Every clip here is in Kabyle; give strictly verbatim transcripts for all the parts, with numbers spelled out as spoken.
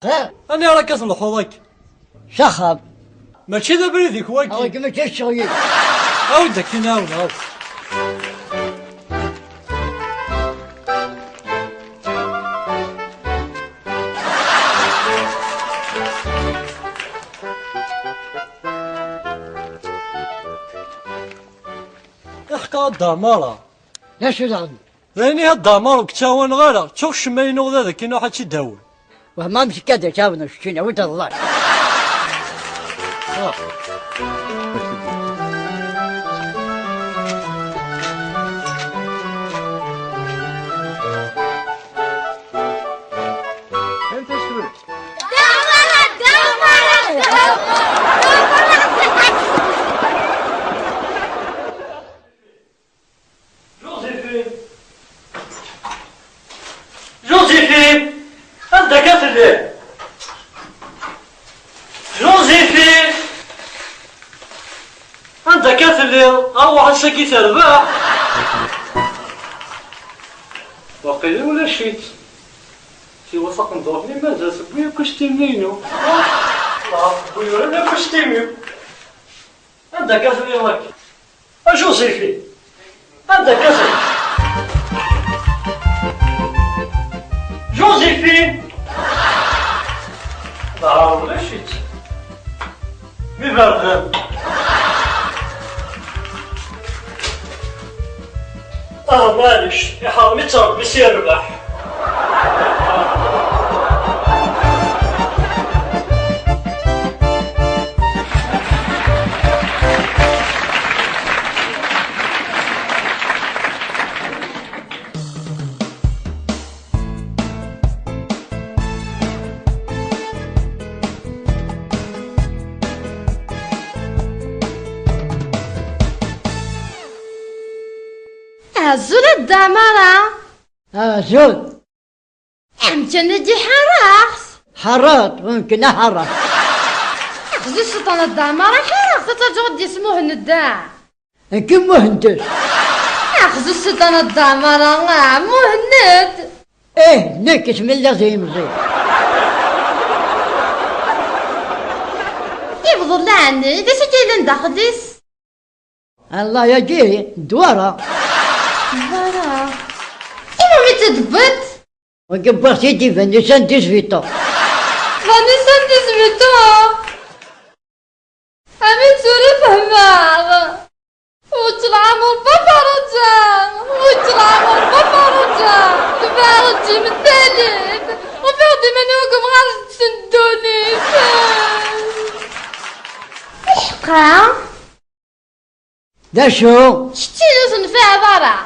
Ha? Aniɣer akka telḥuḍ akka? S axxam. Mačči d abrid-ik wagi. Awagi mačči d ccɣel-ik. Awi-d akkin, awi, awi. Iḥqa a Dda Ɛmara. D acu daɣen? D ayen ihi a Dda Ɛmara ur k-ttawaneɣ ara. Ttuɣ ccemma-inu da, d akken iruḥ ad tt-id-awi. Wehma amek akka d-iɛawneɣ keččini, awi-d ḍellar. Ah. Anta sura? Joséphine! Joséphine! Anda akka telliḍ? Joséphine! Anda akka telliḍ? Awaḥ ass-agi terbeḥ! Waqila ulac-itt. Siwa taqendurt-nni mazal tewwi akk icettimen-inu. Ur tewwi ara akk icettimen-iw. Anda akka telliḍ akka? A Joséphine! Anda akka telliḍ? Joséphine! Ḍeɛreɣ ulac-itt. Mi berden. Ah, maɛlic, iḥṛem-itt Ṛebbi s yerbeḥ. Azul a Dda Ɛmara! Azul! Amkan-agi ḥareɣ-t! Ḥareɣ-t, mumkin ḥareɣ-t. Axzu cciṭan a Dda Ɛmara, ḥareɣ-t, ad taǧuɣ ad d-yas Muhend da. Nekk Muhend. Axzu cciṭan a Dda Ɛmara, ah, Muhend! Ih, nekk isem-iw d Imẓi. Ibḍel ɛni, d acu akka yellan daxel-is? Allah yagi, ddwara. Ddwara? Iwumi tt-id-tewwiḍ? Wagi wwiɣ-t-id i Vanessa n dix-huit ans. Vanessa n dix-huit ans? Amin tura fehmeɣ. Wejj lɛamur Papa Roger, wejj lɛamur Papa Roger, tebɛeɣ ǧim Talib, ufiɣ-d iman-iw deg umɣar n ddunit. Iḥqa? D acu? Keččini ur tenfiɛeḍ ara.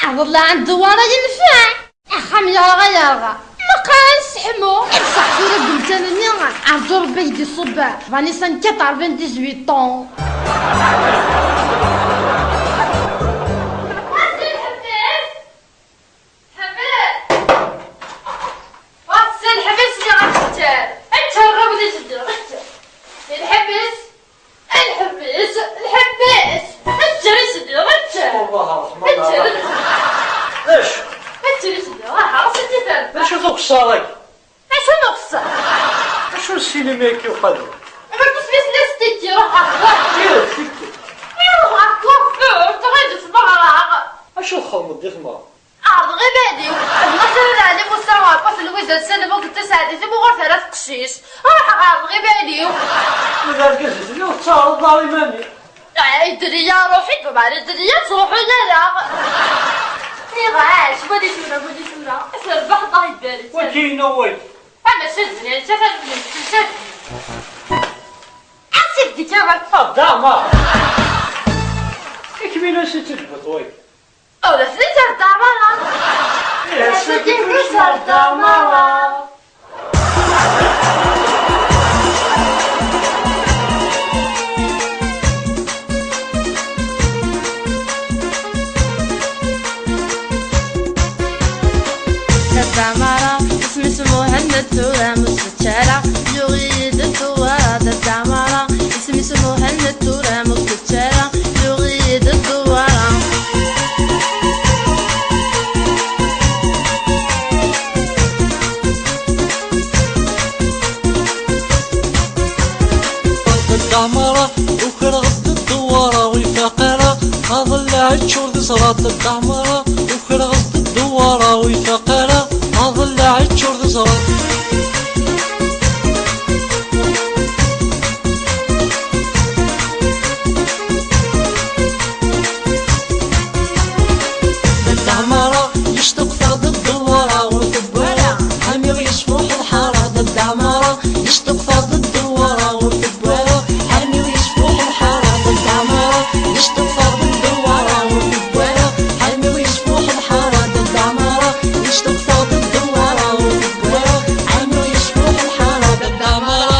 Aḍellaɛ n Dewwara yenfeɛ. Axxam yerɣa yerɣa. Meqqar ad nesseḥmu. Ibṣaḥ tura deg umkan-nni, rǧu Rebbi ad k-d-iṣubb Vanessa n quatre-vingt-dix-huit ans. Ḥbes! Ḥbes! Ḥbes! Ḥbes! Ḥbes! Lḥebs! Lḥebs! Lḥebs! Ǧǧer isem-iw, ǧǧer! Ǧǧer! D acu? Ǧǧer isem-iw, aha, s-tt-id-terba. D acu tuqsaḍ-agi? Acu nuqsa? Acu n ssinima-agi uqadum? Ama tusmi s-, s-, s-, s-, ruḥ ɣer ṭṭwar. Tidet, tidet. Ruḥ ɣer ṭṭwar, tɣiǧ smeɣreɣ. Acu txedmeḍ di tmeɣra? Ɛerḍeɣ iman-iw. Xedmeɣ kra n Ɛli Musa, Ṭṭef Lwiza, Salmu, Getta Saɛdi, timɣur terra teqcict. Ruḥeɣ ɛerḍeɣ iman-iw. Ma d argaz i telliḍ, tettaɛreḍ ɣer iman-im. Ay, Deliya, ruḥ-d, ma d Deliya, ttruḥu ara. Nniɣ-as, wali tura, wali tura. Terbeḥ, Allah ibarek. Wagi inu wagi. Ah, mačči d zzin, d tafat n lemsel. Asif deg awal. Ah, d Ɛmar. I kemmini s-tt-id-tewwiḍ wagi? Ur as-d-terda ara. Ih, ass-agi kullec terda ara. Dda Ɛmara, isem-is Muḥend, tura ur s-tečč ara, yuɣ-iyi-d Dewwara. Dda Ɛmara, isem-is Muḥend, tura ur s-tečč ara, yuɣ-iyi-d Dewwara. Ččur d ẓrat dda Ɛmara, ukreɣ-as-d ddewwara ur ifaq ara, aḍellaɛ ččur d ẓrat. Dda Ɛmara yectaq-aɣ-d ddewwara ur tewwi ara, amiɣ yecfuḥ lḥara. Dda Ɛmara yectaq-aɣ-d ddewwara ur tewwi ara, amiɣ yecfuḥ lḥara. Dda Ɛmara yectaq-aɣ-d ddewwara ur tewwi ara, amiɣ yecfuḥ lḥara. Dda Ɛmara yectaq-aɣ-d ddewwara ur tewwi ara, amiɣ yecfuḥ lḥara. Dda Ɛmara.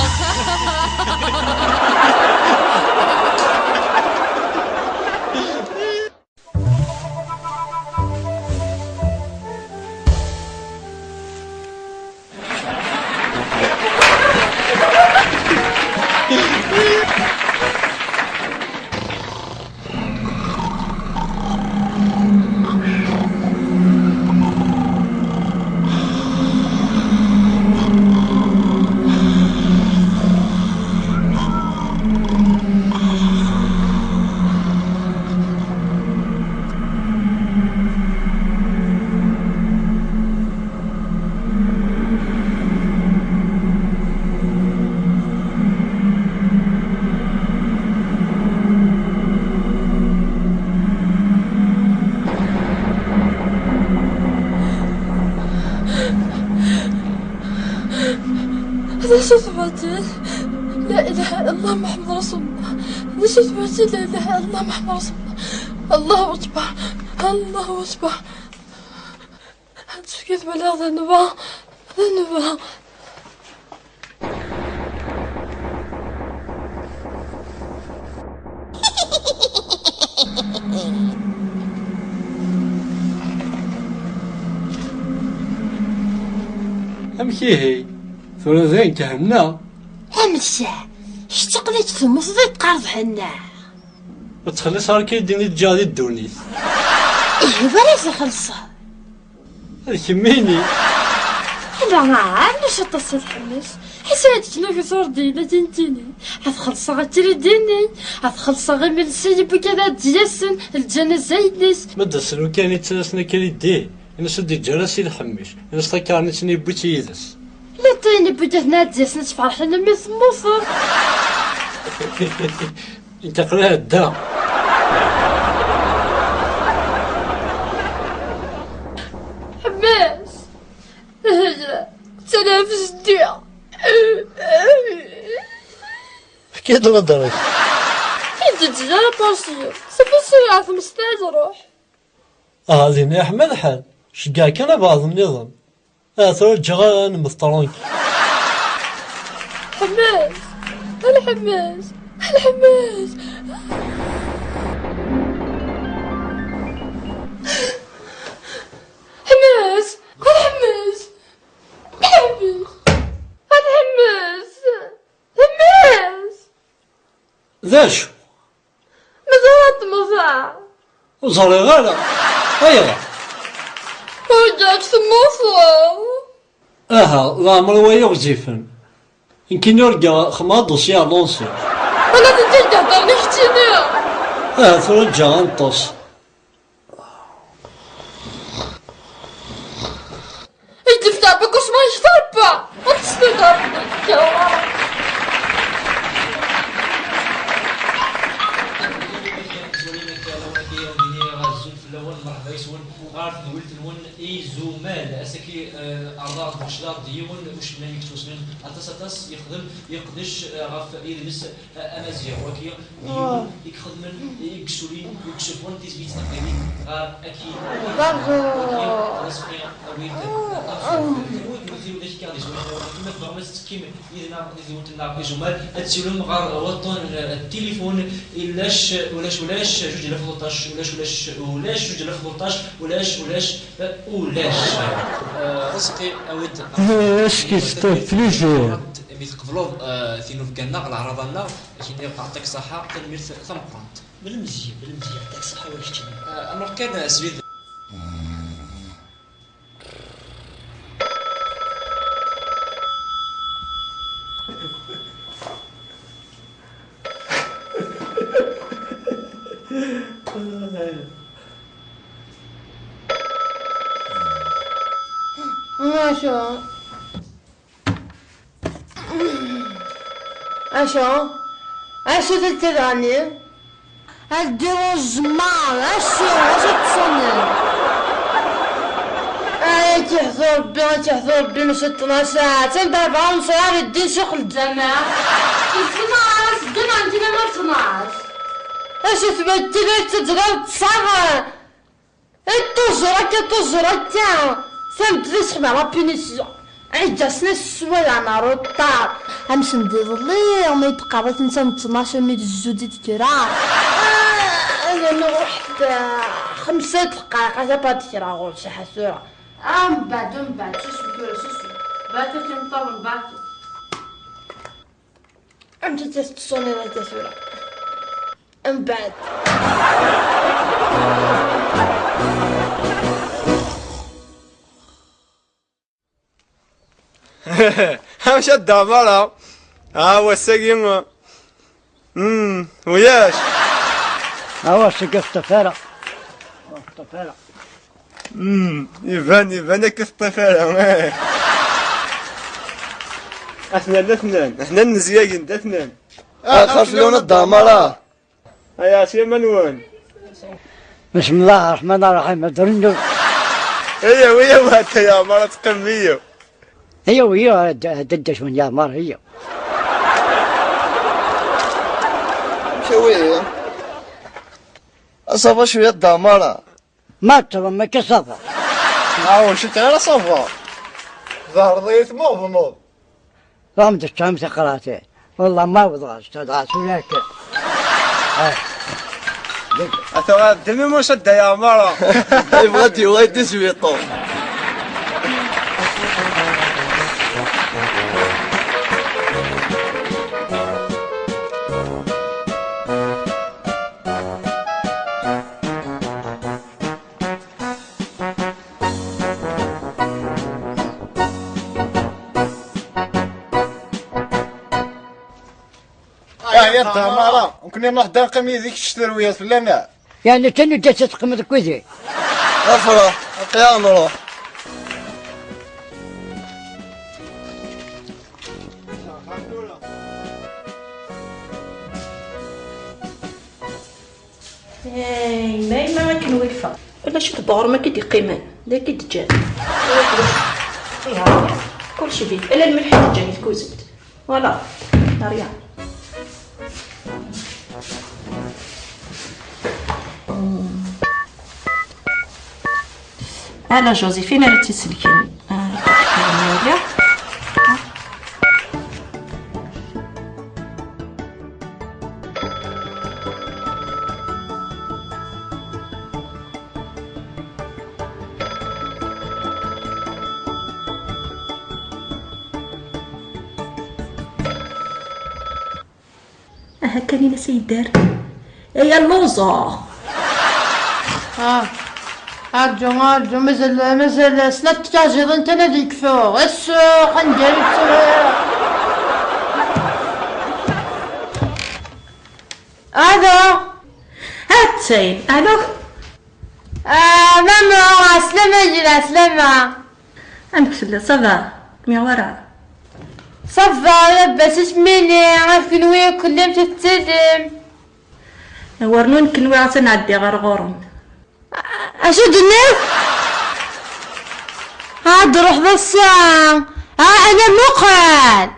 D acu tebɣiḍ? La ilaha illallah Muḥemmed Rasulullah. D acu tebɣiḍ? La ilaha illallah Muḥemmed Rasulullah. Allahu akbar. Allahu akbar. Ad tefkiḍ wala d nnba, d nnba. Amek ihi? Tura dayen thenna? Amek? Kečč aql-ik temmuteḍ i teqqareḍ henna. Ur ttxelliṣ ara akka i d-ini ǧǧiɣ di ddunit. Ih, wara i txellṣeḍ. D kemmini. Ala, ɛernu s aṭas a Lḥemmes. Ḥaca ad ttnufuseɣ ur d-yella tintini. Ad xellṣeɣ atridi-nni. Ad xellṣeɣ imensi yewwi-k ad d-yasen. Lǧanaza-ines. Ma d-asen ukan i ttalasen akridi, ines ur d-yeǧǧa ara si Lḥemmes. Ines takarnit-nni yewwi-tt yid-s. La ttayen yewwi-k ad d-yasen ad tt-ferḥen mi temmuteḍ. Inṭeq lɛedda. Ḥemmes! Ttalaɣ f zeddiɣ. Efk-iyi-d lader-ik. I d-teǧǧeḍ ara parsiyum. Safi sriɛ tmestal ruḥ. Ah, din yeḥma lḥal. Ceggeɛ kan abeɛḍ nniḍen. Ah, tura ǧǧiɣ ad nemmet tranquille. Ḥemmes! A Lḥemmes! A Lḥemmes! Ḥemmes! A Lḥemmes! A Lḥemmes! A Lḥemmes! Ḥemmes! D acu? Mazal ad temmuteḍ? Ur ẓriɣ ara. Ayɣer? Urgaɣ-k temmuteḍ. Aha, leɛmer waya ɣezzifen. Nekkini urgaɣ xemmeɣ dossier Alonso. Ala d anda i d-heddren i keččini. Aha, tura ǧǧiɣ ad neṭṭes. Ay d-ifteɛ baba cma yekter pa. Ad tesnudem. Azul fell-awen, merḥba yes-wen ɣer tedwilt-nwen Izumal. Ass-agi, eh, ɛerḍeɣ-d, wecdeɣ-d yiwen ucennay iktusnen aṭas, aṭas, yexdem, yeqdec, eh, ɣef yidles, eh, amaziɣ. Wagi d yiwen i ixedmen, i yessulin, i yessufɣen tizlit taqbaylit ɣer akkin. Wagi d aseqqi awid. Kenwi d wid i ɣ-d-yeswin, ma tebɣam ad tettekkim yid-neɣ di tedwilt-nneɣ Izumal, ad tessiwlem ɣer waṭṭun n tilifun, ulac, ulac, ulac, juj alaf u tleṭṭac, ulac, ulac, ulac, juj alaf u tleṭṭac, ulac, ulac, ulac. Eh, Rizqi, awi-d. Eh, acu k-yefka plaisir? Mi tqebleḍ, eh, tinubga-nneɣ, leɛraḍa-nneɣ, akken yebqa yeɛṭik ṣṣeḥḥa, tanemmirt tameqqrant. Belmezya, belmezya, yeɛṭik ṣṣeḥḥa walek-tt. Eh, amur kan, eh, sbid. Acu? Acu? Acu d tedɣani? Ad d-iruẓ zzmar, acu, acu tettṣunin? Ay, ad k-iḥzu Rebbi, ad k-iḥzu Rebbi, maca ttnac, attan d rebɛa u nṣ ara d-isuq lǧameɛ. Ttnac, ddin ɛendina ma ttnac. Acu tbeddel, ad teǧǧeḍ ad ṭṭseɣ? Ṭṭuẓer akka, ṭṭuẓer akka. Tameddit ad sexdmeɣ la punition. Ɛiǧǧasen-as sswaya n aruṭar. Amsen d iḍelli, ma yettqerrit nsan d ttnac, mi d zzuǧ i d-kra. Ah, ad nruḥ d xemsa d dqayeq, ad d-kra ɣur-s, ḥasura. Ah, mbeɛd, mbeɛd, susu tura, susu. Baki imeṭṭawen, baki. Amek i tt-tettṣuniḍ akka tura? Mbeɛd. Amek a Dda Ɛmara? Ah, wass-agi, mm, ulac. Awa, seg teṭṭef ara. Teṭṭef ara. Mm, iban, iban akka teṭṭef ara. Atnan, atnan, atnan nezyagen, atnan. Ah, xas luna Dda Ɛmara. Ay, ɛas yaman-nwen. بسم الله الرحمن الرحيم. Ad rennu. Ayaw, ayaw, hatta ya Ɛmar, ad teqqimem, ayaw. Ayaw, ayaw, ad, ad, ad d-asen ya Ɛmar, ayaw. Amek a wi? Ça va cwiya Dda Ɛmara. Ma teṭṭfem akka, ça va. Ɛawen ciṭ ara, ça va. Tḍehreḍ-iyi tmuḍneḍ. Ram d-tesɛam tiqratin. Wallah ma wwḍeɣ s tadɣa tura akka. Ah. Ata ɣer ddem i Musa Dda Ɛmara. Yebɣa ad d-yuɣal d isbiṭu. Ah, ya Dda Ɛmara, nekkni nruḥ da neqqim yid-k, kečč terwiḍ fell-aneɣ. Yeɛni kan ur d-as teqqimeḍ akked-i? Afraḥ, aql-aɣ nruḥ. Hey, ma yemma akken wulfeɣ. Ala ciṭ n uɣrum akka i d-yeqqimen, d akka i d-ǧǧan. Iha, kulci vide, ala lmelḥ i d-ǧǧan i tkuzint. Voilà, rien. Ala Joséphine ara tt-iselken. Ah, Aha kan in-as ay ddar. Ay alluẓeɣ. Ah, arǧu, arǧu, mazal, mazal snat tkajiḍin kan ad yekfu. Asuq, anda ara yettu? Alo. Attain, alo. Ah, maman, ɛeslama, yil ɛeslama. Amek tella, ça va? Miɣwara. Ça va, labas, isem-ini, af kenwi akk llim tettilim. War nun kenwi atan ɛeddiɣ ar ɣur-m. Acu d-tenniḍ? Ad d-truḥeḍ ass-a? Ah, ala muqel.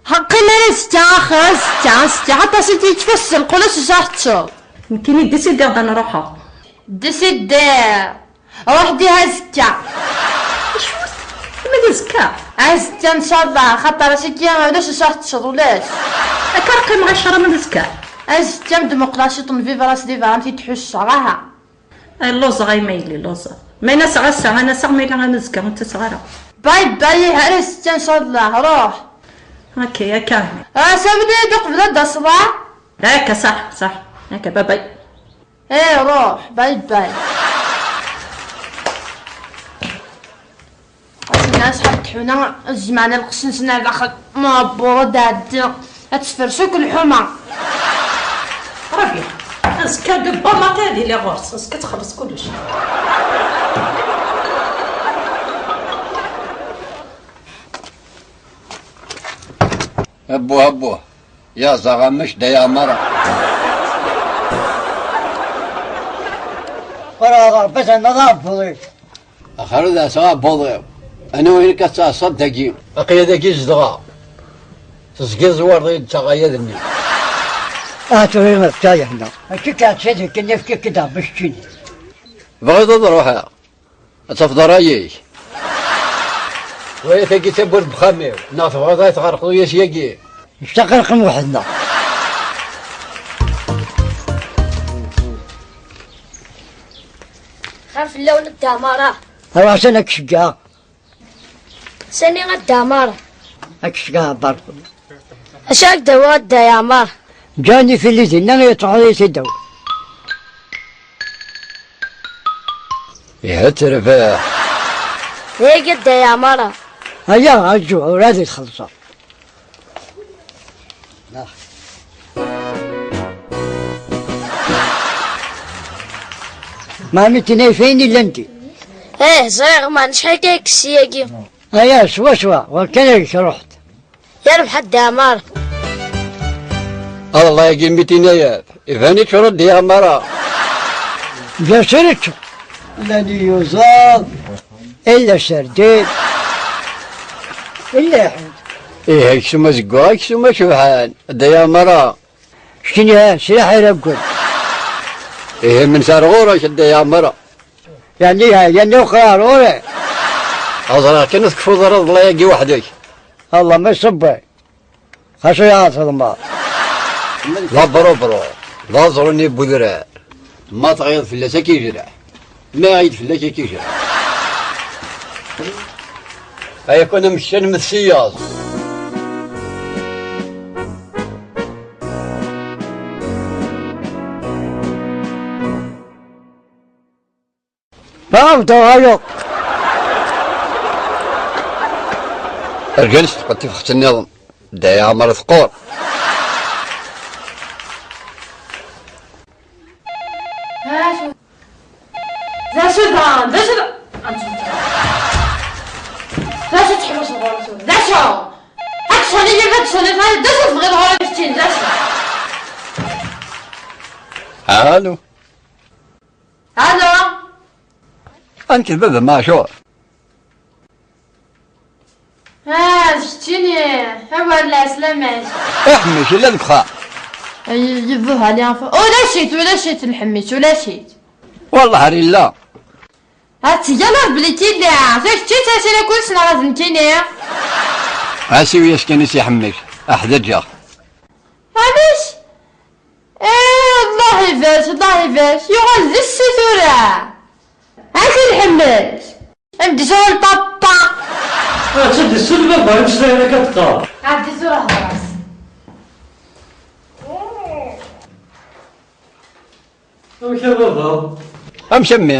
Qqim ar azekka, axir azekka, azekka, aṭas i t-yekfa s lqul, ass-a ad teččeḍ. Nekkini décidiɣ-d ad n-ruḥeɣ. Décidiɣ. Ruḥ diha azekka. Acu? Ma d azekka? Azekka, ncallah, xaṭer ass-agi ulac acu ad teččeḍ, ulac. Akka ara qqimeɣ i ccṛa ma d azekka? Azekka, m-d-muqleɣ ciṭ n vivras di beṛṛa, m-t-id-ḥusseɣ, aha. Ay, lluẓeɣ, ay ma yelli, lluẓeɣ. Ma in-aseɣ ass-a, ad n-aseɣ, ma yella am azekka, ur ttaseɣ ara. Bye bye, ar azekka, ncallah, ruḥ. Ok, akka. Ah, sawel-iyi-d uqbel ad d-taseḍ, ah? Akka, ṣaḥ, ṣaḥ. Akka, bye bye. Eh, ruḥ, bye bye. Ass-nni asḥab n tḥuna, jemɛen lqecc-nsen ar daxel, ma abbuḍ ad d-ɛeddi, ad tefres akk lḥuma. Rabi, azekka de bon matin ad iliɣ ɣur-s, azekka txelleṣ kullec. Abbuh, abbuh. Yaẓ aɣamec d aya mara. Qqreɣ ɣer Rebbi, tennaḍ aɛebbuḍ-ik. Axir ad ɛasseɣ aɛebbuḍ-iw. Anwa inek ad tɛasseḍ dagi? Aql-i dagi zedɣeɣ. Tezgiḍ zwareḍ-iyi-d ttaɣayad-nni. Ah, tura ma fkiɣ yeḥna. Mačči kɛettad kan, efk-ak-d Rebbi keččini. Tebɣiḍ ad ruḥeɣ? Ad tafeḍ ṛṛay-ik. Waya tagi d tawwurt n uxxam-iw. Neɣ tebɣiḍ ad tɣerqeḍ uyas-yagi? Nectaq ad neqqim weḥd-neɣ. Xir fell-awen a Dda Ɛmara. Ruḥ sani ad k-ceggɛeɣ. Sani a Dda Ɛmara. Ad k-ceggɛeɣ berk. Acu ad k-d-awiɣ a Dda Ɛmara? Ǧǧan ifilli dinna i truḥeḍ ad iyi-t-id-tawiḍ. Ihi ad terbeḥ. Dagi a Dda Ɛmara. Aya, aju, ur ad t-xellṣeɣ. Maɛna tin ay fayen illan din. Eh, ẓriɣ, ma necḥal kan yekkes yagi. Aya, swaswa, war kan ad k-ruḥeḍ. Yerbeḥ a Dda Ɛmara. Allah yagi mi tin-ayat, iban iččur-d i Ɛmara. Bien sûr iččur. Llan iyuzaḍ. Illa serdin. Illa iḥud. Ih, aksum azeggaɣ, aksum acebḥan. Dda Ɛmara. Keččini, ha, sriḥ ara ggul. Ih, min sar ɣur-k, Dda Ɛmara. Yeɛni, ha, yeɛni uqrar ɣur-i. Ẓriɣ kan ur tekfuḍ ara ḍḍla-agi weḥd-k. Allah ma iṣebber. Xas ur iɛaṭ ḍemmer. D abrubru, d aẓru-nni n udrar. Ma tɣiḍ fell-as ad k-yejreḥ. Ma iɛid fell-ak ad k-yejreḥ. Ay akk-n amekkan m tsiyaẓ. Bravo, Dawalo! Rǧan s tqeṭṭift nniḍen. Dda Ɛmer teqqur. D acu? D acu daɣen? D acu da-, d acu teḥwaǧeḍ ɣur-i tura? D acu? Ad tecɣel-iyi, ad tecɣel-iyi, d acu tebɣiḍ ɣur-i keččini? D acu? Alo. Alo. Amek d baba Maɛcur? Ah, d keččini. Awer lɛeslama-k. Iḥemmel-ik, yella deg uxxam. Ay, yebbuh ali ɣef-, ulac-it, ulac-it, lḥemmi-k, ulac-it. Wellah ar yella. Ad tegaleḍ belli k-illa. D kečč i d tasira kullec neɣ d nekkini? Asiw-yas kan i s-iḥemmel. Aḥdaǧeɣ. Amek? Eh, Allah ibarek, Allah ibarek. Yuɣal d ssi tura. Amek i nḥemmel? Am-d tura papa. Ah, ttaddi s baba, imeslayen akka teqqar. Ɛeddi tura hḍer-as. Amek a baba? Amek a mmi?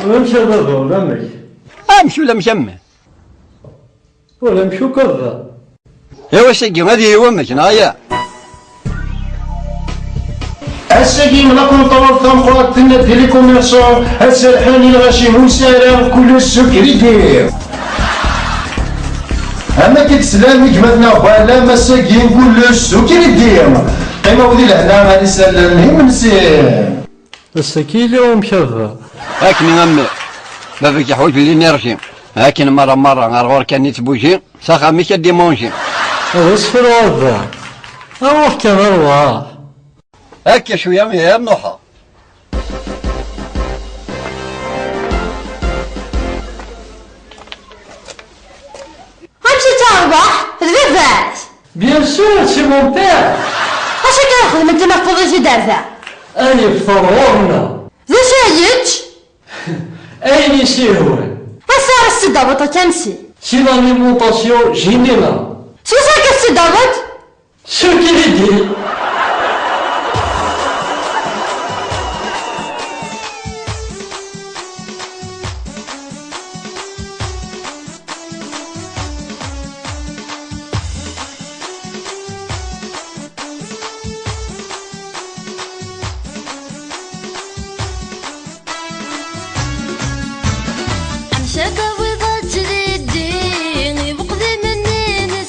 Amek a baba, ulamek? Amek ulamek a mmi? Ulamek akk a baba. Iwa ass-agi ad yili wamek, neɣ ala? Ass-agi la contrat tameqqrant n les commerçants ad serḥen i lɣaci usara kullec s ukridi. Am akken teslam i gma-tneɣ Balam, ass-agi kullec s ukridi. Qqimeɣ di lehna ar isallen imensi. Ass-agi yella wamek a baba. Akken a mmi, baba-k yeḥwaǧ l'énergie. Akken merra merra ar ɣur-k a nitbuji, s axxam-ik a dimanji. Ad as-fruɣ a baba. Aruḥ kan arwaḥ. Akka cwiya ihi ad nruḥeɣ. Amek i tt-terbeḥ? D baba-k? Bien sûr, c'est mon père. Acu akka ara xedment imeṭṭuḍ-ik i d-rda? Ay yefṭer ɣur-neɣ. D acu ara yečč? Ayen i s-yehwan. Ass-a ara s-id-tawiḍ akansi. C'est l'alimentation générale. S wacu akka s-id-tawiḍ? Ce qu'il dit. Amcak awiḍ aǧlidi, iweqdimen-nni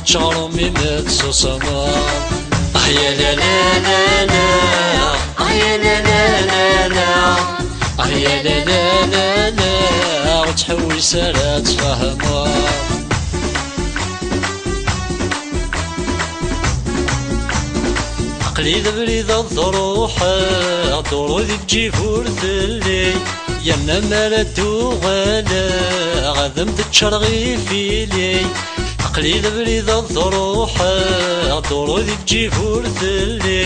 Ččaṛem imi tsusmeḍ. Ah ya la la la la. Ah ya la la la la. Ah ya la la la la. Ur ttḥewwis ara ad tfehmeḍ. Aql-i d abrid ad d-ruḥeɣ, dduru di lǧib ur telli. Yerna mi ara d-uɣaleɣ, ad am-d-ččareɣ ifili. Aql-i d abrid ad d-ruḥeɣ, dduru di lǧib ur telli.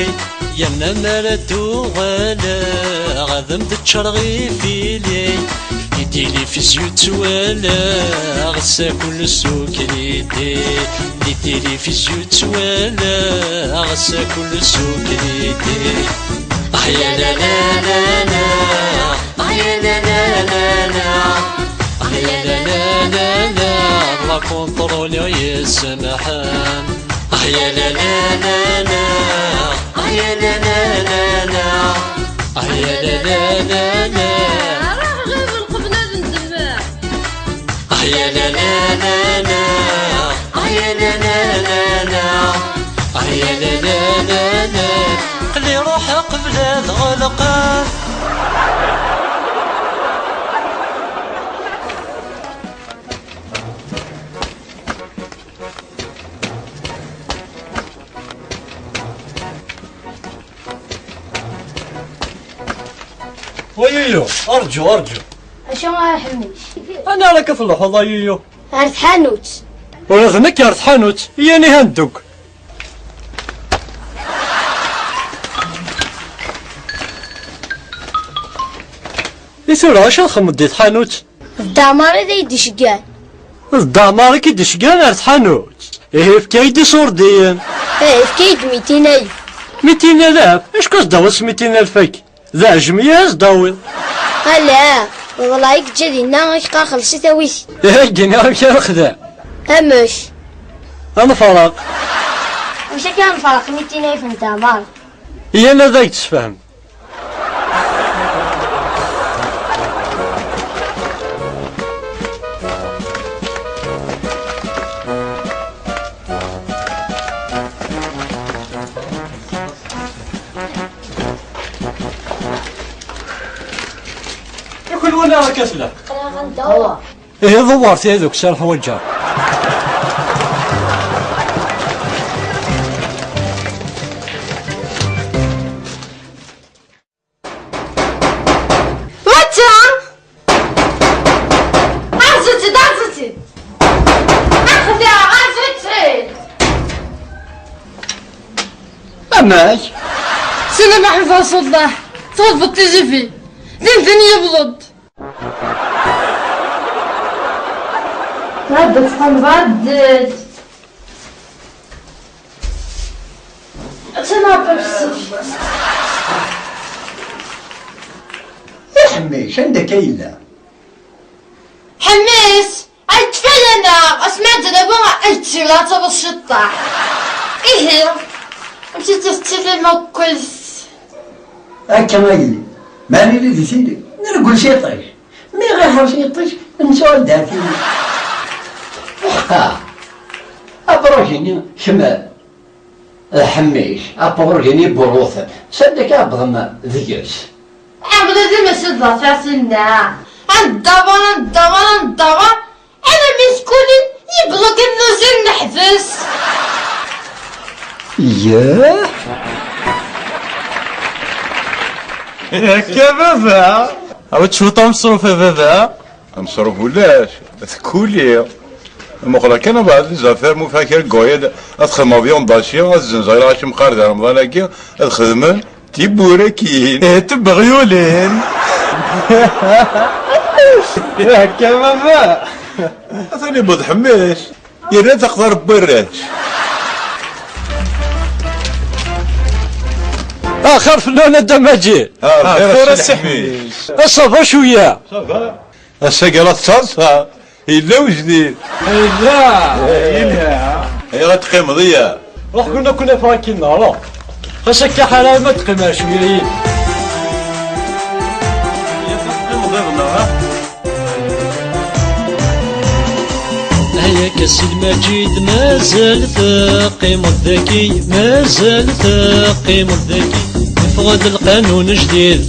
Yerna mi ara d-uɣaleɣ, ad am-d-ččareɣ ifili. Di tilifizyu ttwalaɣ ass-a kullec s ukridi. Di tilifizyu ttwalaɣ ass-a kullec s ukridi. Ah ya la la la la. Ah ya la la la la. Ah ya la la la la. La contrôle yessemḥen. Ah ya la la la la. Ah ya la la la la. Ah ya la la la la. Raɣ ɣiḍen qbel ad ndemmeɣ. Ah ya la la la la. Ah ya la la la la. Ah ya la la la la. Aql-i ruḥeɣ qbel ad ɣelqen. Wa yuyu, arǧu, arǧu. Acu a Ḥemmic? Anda ara k-tluḥeḍ a yuyu? Ar tḥanut. Ula d nekk ar tḥanut, yya-ni ha nduk. I tura, acu ara txedmeḍ di tḥanut? D Dda Ɛmar i d ay-d-iceggan. D Dda Ɛmar i k-id-iceggan ar tḥanut? Ihi efk-iyi-d iṣurdiyen. Eh, efk-iyi-d mitin alef. Mitin alaf? Acku ad s-d-tawiḍ s mitin alef-agi? D aɛejmi i as-d-tawiḍ. Ala, welleh i yeǧǧa dinna, i k-qqar xelleṣ-it awi-t. Ihi agi-nni amek ara xdem? Amek? Ad nefreq. Amek akka ad nefreq mitin alef n Dda Ɛmar? Yya-n ad ak-d-sefhem. Yakk wala akka tella. Ihi ḍewwer tira deg usarḥ ḥwaǧeɣ. Wata! Rẓu-tt-id, rẓu-tt-id! Aql-aɣ, rẓu-tt-id! Amek? Sina Maḥmud Rasulullah, tɣelbeḍ tizifi. Din din yebḍ-d. Ad d-tqelbeḍ. Attan Ṛebbi beṣṣef. I Ḥemmic, anda akka yella? Ḥemmic, ay kfaya-neɣ, asmi ad d-nawi ay d-tili ad taweḍ ciṭṭaḥ. Ihi, amek i tettili mkul s- Akka a yelli, ma nili di tili, nreggel ciṭṭaḥ. Mi ɣ-iḥers yiṭij, nsuɣ-d ar tili. Ḥqa, apṛuj-nni kemm d Ḥemmic, apṛuj-nni buruten, s anda akka ɛebḍen deg-s? Ɛebḍen di Mass Ḍafer tinna. Ad neddaber, ad neddaber, ad neddaber, alammi skulin yibluken n uzin neḥbes. Yah! Akka baba! Awi-d cwiṭ ameṣruf a baba! Ameṣruf ulac, tkuli. Muqel kan abeɛd les affaires, ma ufiɣ kra n wayeḍ ad xedmeɣ viande hachée, ad zzenzeɣ ilɣaci meqqar d Remḍan-agi, ad xedmen tiwwurakin. Eh, tibeɣyulin. Akka baba. Atan iwweḍ Ḥemmic. Yerra taqḍar n warrac. Axir fell-awen a Dda Maǧid. Ah, xir a Si Ḥemmic. Ah, ça va cwiya. Ça va. Ass-agi la tettaḍsa. Yella wejdid. Yella. Yella. Ayɣer ad teqqimeḍ iya? Ruḥ kun akun afeɣ akkin neɣra. Xas akka ḥala ma teqqim ar cwiya yid. Ay Yak a Si Lmaǧid, mazal teqqimeḍ daki, mazal teqqimeḍ daki. Yeffeɣ-d lqanun jdid,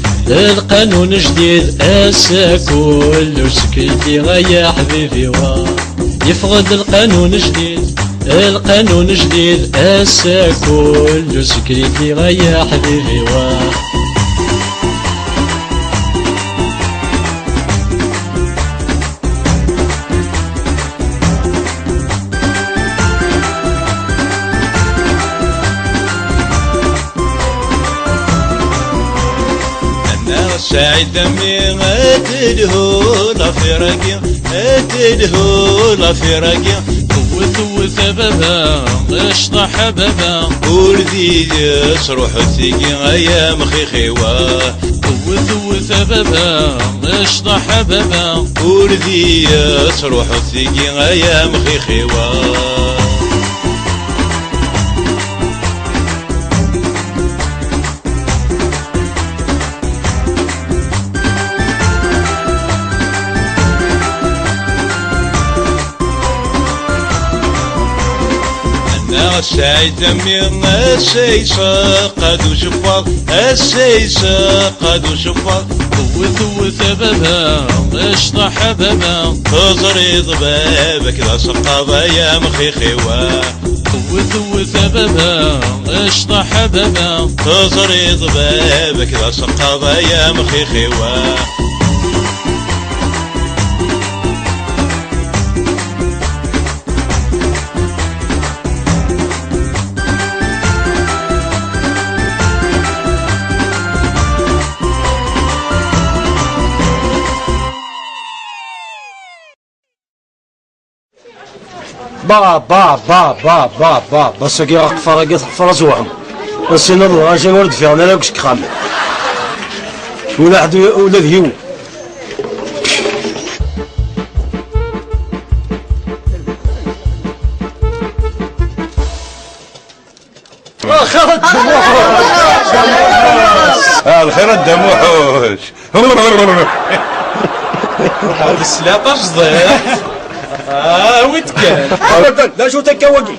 lqanun jdid, ass-a kullu sekki, ay aḥbibi wa. Yeffeɣ-d lqanun jdid, lqanun jdid, ass-a kullu sekki, ay aḥbibi wa. Annaɣ Saɛid a mmi, ad telhu lafir-agi, ad telhu lafir-agi. Wwet, wwet a baba, cṭeḥ a baba. Ur d iyi-tesruḥeḍ tigi ay amxixi wa. Wwet, wwet a baba, cṭeḥ a baba. Ur d iyi-tesruḥeḍ tigi ay amxixi wa. Annaɣ Saɛid a mmi, ass-a yesseqqa-d ucekwaḍ, ass-a yesseqqa-d ucekwaḍ. Wwet, wwet a baba, cṭeḥ a baba. Teẓriḍ baba-k d aseqqaḍ ay amxixi wa. Wwet, wwet a baba, cṭeḥ a baba. Teẓriḍ baba-k d aseqqaḍ ay amxixi wa. Ba, ba, ba, ba, ba, ba, ba, sagi aqfar-agi teḥfar-as uḥem. Ass-ina d lɣaci ur d-fiɣen ara akk seg ixxamen. Ula ḥed, ula d yiwen. Ah, lxir a Dda Muḥuc. Ḥbes la tajdiṭ. Ah, awi-d kan. Abadan, d acu-t akka wagi?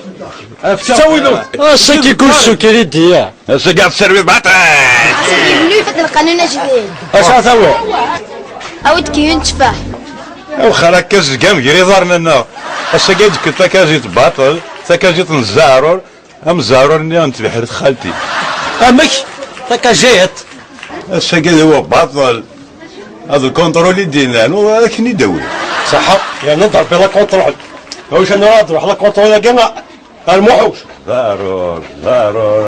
Ttawil-d. Ass-agi kullec s ukridi. Ass-agi ad tserviḍ baṭel. Ass-agi yebnu ifat lqanun ajdid. Acu ara tawiḍ? Awi-d kan yiwen tteffaḥ. Awexxer akka zgan gar iḍarren-nneɣ. Ass-agi ad d-tekkeḍ takazit baṭel, takazit n zzaɛrur. Am zzaɛrur-nni n tbiḥirt xalti. Amek? Takajayat? Ass-agi d wa baṭel. Ad lkunṭrul i d-yennan, u akken i d-awi. Ṣaḥa, yerna d Ṛebbi la contrôle. Awic anwa ad ruḥ la contrôle-agi ar Muḥuc? Ḍarur, ḍarur,